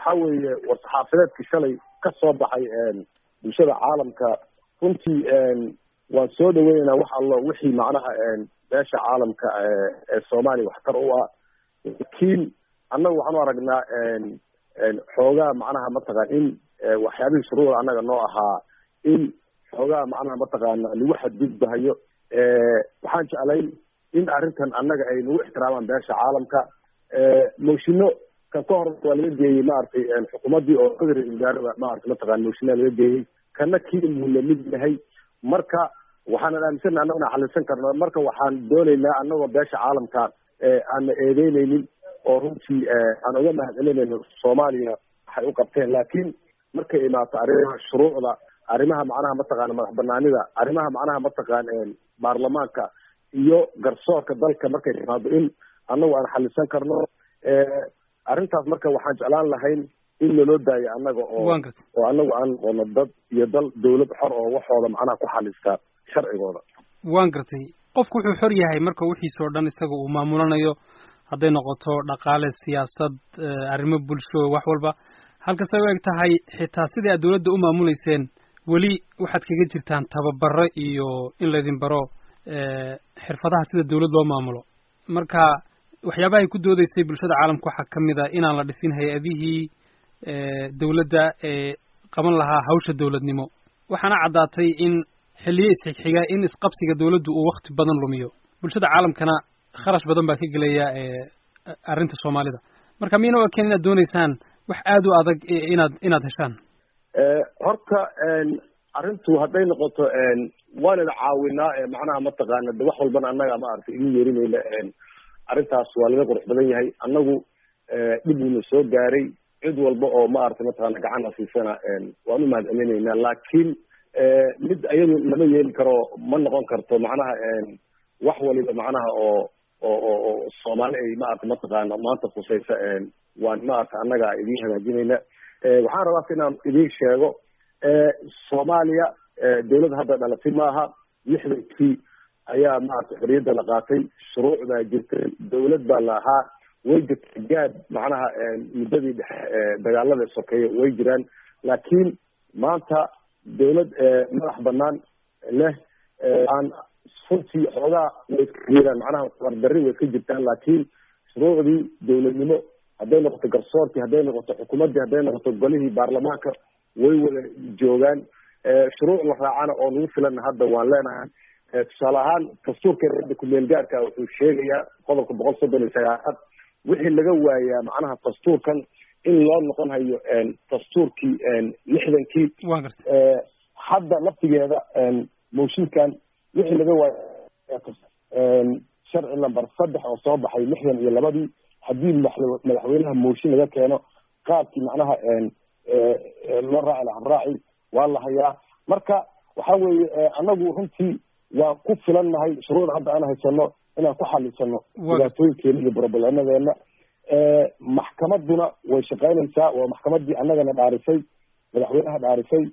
Waxaa weeye war-saxaafadeedkii shalay ka soo baxay bulshada caalamka, runtii waan soo dhaweynaynaa wax allo wixii macnaha beesha caalamka ee Soomaaliya waxtar u ah, laakiin annagu waxaan u aragnaa xoogaa macnaha mataqaan in waxyaabihii shuruucda annaga noo ahaa in xoogaa macnaha mataqaana lagu xadgudbahayo. Waxaan jeclay in arrintan annaga ay nagu ixtiraamaan beesha caalamka. Moshino kan ka hor waa laga geeyey maaragtay xukuumaddii oo ra-iisul wasaarada maaragtay mataqana moshina laga geeyey, kana kii muu lamid yahay. Marka waxaanan aaminsana annaga inaan xalisan karno. Marka waxaan doonaynaa annagoo beesha caalamka aana eedeyneynin oo runtii aan uga mahadcelinayno Soomaaliya waxay u qabteen, laakiin markay imaato arrimaha shuruucda, arrimaha macnaha mataqaana madax banaanida, arrimaha macnaha mataqaan baarlamaanka iyo garsoorka dalka markay timaado, in annagu aan xalisan karno arrintaas. Marka waxaan jeclaan lahayn in naloo daayo annaga oo annagu aan noqono dad iyo dal dawlad xor oo waxooda macnaha ku xalista sharcigooda. Waan gartay. Qofku wuxuu xor yahay marka wixiisa oo dhan isaga uu maamulanayo, hadday noqoto dhaqaale, siyaasad, arrimo bulsho, wax walba. Halkastay u eg tahay, xitaa sidii aad dawladda u maamuleyseen weli waxaad kaga jirtaan tababaro iyo in laydin baro xirfadaha sida dawlad loo maamulo. Marka waxyaabaha ay ku doodeysay bulshada caalamka waxaa ka mid a inaan la dhisin hay-adihii dawladda ee qaban lahaa hawsha dawladnimo, waxaana caddaatay in xilliyo isxigxiga in isqabsiga dawladdu uu wakti badan lumiyo, bulshada caalamkana kharash badan baa ka gelaya arrinta Soomaalida. Marka miyna u ekeen inaad dooneysaan wax aada u adag inaad heshaan? Horta arrintu hadday noqoto waan ina caawinaa macnaha mataqaana de wax walbana annaga maaragtay idin yeerinayna, arrintaas waa laga qurux badan yahay. Annagu dhib uuna soo gaaray, cid walba oo maaragtay mataqaana gacanna siisana waan u mahad celinaynaa, laakiin mid iyadu lama yeeli karo, ma noqon karto macnaha wax waliba macnaha oo oo oo oo Soomaali ay maaragtay mataqaana maanta khusaysa waan maaragtay annaga idiin hagaajinayna. Waxaan rabaa inaan idiin sheego, Soomaaliya dawlad hadda dhalatay maaha. 60-kii ayaa maaragtay xorriyadda la qaatay, shuruuc baa jirtay, dawlad baa la ahaa. Way jirtay gaab macnaha muddadii dhexe dagaalada sokeeye way jiraan, laakiin maanta dawlad madax banaan leh aan runtii xoogaa way iska jiraan, macnaha tabardarri way iska jirtaan, laakiin shuruucdii dawladnimo hadday noqoto garsoorkii, hadday noqoto xukuumaddii, hadday noqoto golihii baarlamaanka, way wada joogaan. Shuruuc la raacana oo nagu filanna hadda waan leenahay. Tusaale ahaan dastuurkeena hadda kumeel gaarka wuxuu sheegayaa qodobka 139aad, wixii laga waayaa macnaha dastuurkan in loo noqon hayo dastuurkii 60-kii. Waan gartay. Hadda laftigeeda mooshinkan wixii laga waaya sharci number 3 oo soo baxay 62-dii, haddii madaxweynaha mooshin laga keeno, qaabkii macnaha loo raaci la habraaci waa la hayaa. Marka waxa weeye annagu runtii waan ku filannahay shuruucda hadda aan haysano inaan ku xalisano dhibaatooyinkeena iyo broblemadeena. Maxkamadduna way shaqaynaysaa, waa maxkamaddii annagana dhaarisay, madaxweynaha dhaarisay,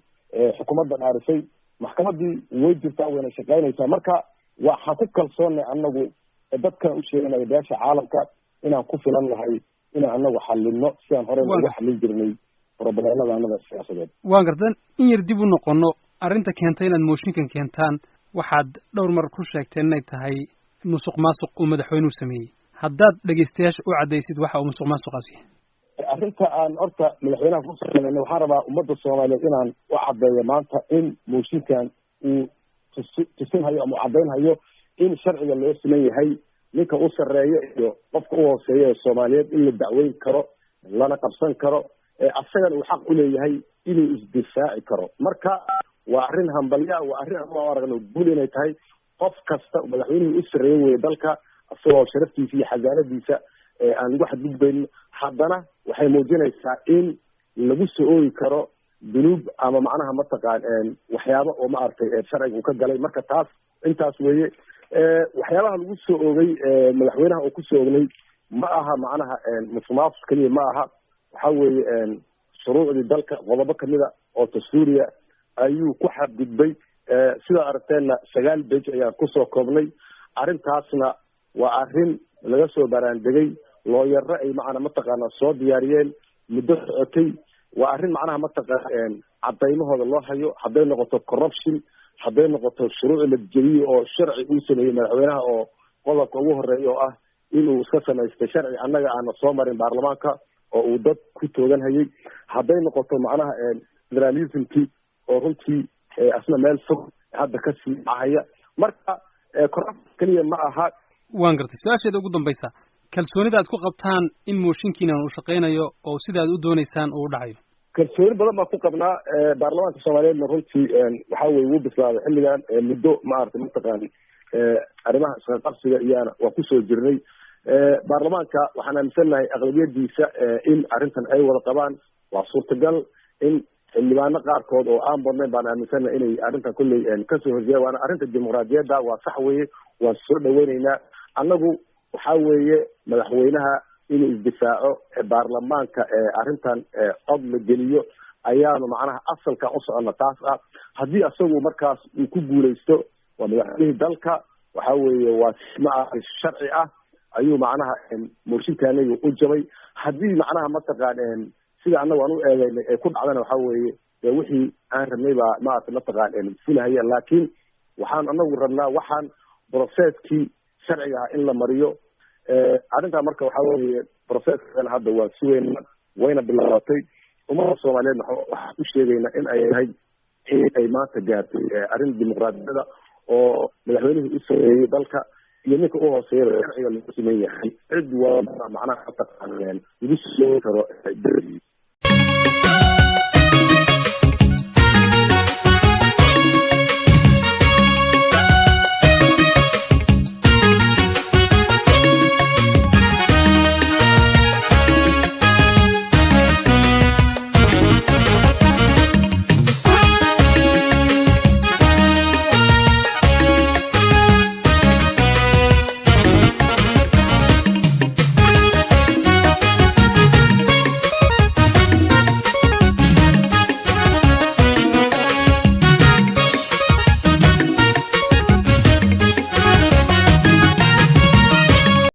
xukuumadda dhaarisay. Maxkamaddii way jirtaa, wayna shaqaynaysaa. Marka waxaan ku kalsoonnay annagu dadkan u sheeganaya beesha caalamka inaan ku filan nahay inaan annagu xalino sidaan horey ugu xalin jirnay probleemada annaga siyaasadeed. Waan gartan. In yar dib u noqono arrinta keentay inaad mooshinkan keentaan, waxaad dhowr mar ku sheegteen inay tahay musuq maasuq uu madaxweynuhu sameeyey. Haddaad dhegeystayaasha u caddaysid waxa uu musuq maasuqaas yahay. Arrinta aan horta madaxweynaha ku sameynay, waxaan rabaa ummadda Soomaaliyeed inaan u caddeeyo maanta in mooshinkan uu tusinhayo ama u caddaynhayo in sharciga loo siman yahay, ninka u sarreeya iyo qofka u hooseeya ee Soomaaliyeed in la dacweyn karo lana qabsan karo, asagana uu xaq uleeyahay inuu isdifaaci karo. Marka waa arrin hambalya, waa arrin anu aragno guul inay tahay. Qof kasta madaxweynihii u sarreeya weye dalka, isagoo sharaftiisa iyo xasaanadiisa aan lagu xadgudbaynin, haddana waxay muujinaysaa in lagu soo oogi karo dunuub ama macnaha mataqaan waxyaaba oo maaragtay sharciga uu ka galay. Marka taas intaas weeye. Waxyaabaha lagu soo oogay madaxweynaha oo kusoo ognay ma aha macnaha musuqmaasuq keliya ma aha. Waxa weeye shuruucdii dalka qodobo kamida oo dastuuriya ayuu ku xadgudbay. Sidaa aragteenna 9 bej ayaan kusoo koobnay. Arrintaasna waa arrin laga soo baraandegay, looyaro ay macna mataqaana soo diyaariyeen. muddo socotay, waa arrin macnaha mataqaan cadaymahooda loo hayo, hadday noqoto corruption, hadday noqoto shuruuc la jebiyo oo sharci uu sameeyey madaxweynaha, oo qodobka ugu horeeya oo ah inuu iska samaystay sharci annaga aana soo marin baarlamaanka oo uu dad ku toogan hayay, hadday noqoto macnaha federalismkii oo runtii asna meel fog hadda kasii dhacaya. Marka corruption keliya ma aha. Waan gartay. Su-aasheeda ugu dambaysa, kalsoonida aad ku qabtaan in mooshinkiinan uu shaqaynayo oo sida aad u doonaysaan uu u dhacayo? Kalsooni badan baan ku qabnaa. Baarlamaanka Soomaaliyeedna runtii waxa weye wuu bislaaday xilligan. Muddo maaragtay mataqaan arrimaha isqaqabsiga iyaana waa kusoo jirnay. Baarlamaanka waxaan aaminsannahay aqlabiyadiisa in arrintan ay wada qabaan. Waa suurtagal in xildhibaano qaarkood oo aan badnayn baan aaminsannahay inay arrintan kolley kasoo horjeedaan, waana arrinta dimuqraadiyadda, waa sax weeye, waan soo dhaweyneynaa. Annagu waxa weeye madaxweynaha inuu isdifaaco, baarlamaanka arrintan cod la geliyo ayaanu macnaha asalkan u soconna taas ah. Haddii asagu markaas uu ku guuleysto, waa madaxweynihii dalka, waxa weeye waa ma sharci ah ayuu macnaha mooshinkaanaga u jabay. Haddii macnaha mataqaan sida annagu aan u eedeynay ay ku dhacdana, waxa weeye dee wixii aan rabnay baa maarata mataqaan fulahaya. Laakiin waxaan anagu rabnaa waxaan processkii sharciga ah in la mariyo arrintaa. Marka waxa weeye processkana hadda waan sugeynaa, wayna bilaabatay. Ummadda Soomaaliyeed waxaan u sheegaynaa in ay tahay in ay maanta gaartay arrin dimuqraadiyada oo madaxweynihii u sameeyey dalka iyo ninka u hooseeyaba sharciga lagu siman yahay, cid walba macnaha mataqaan lagu soo karo.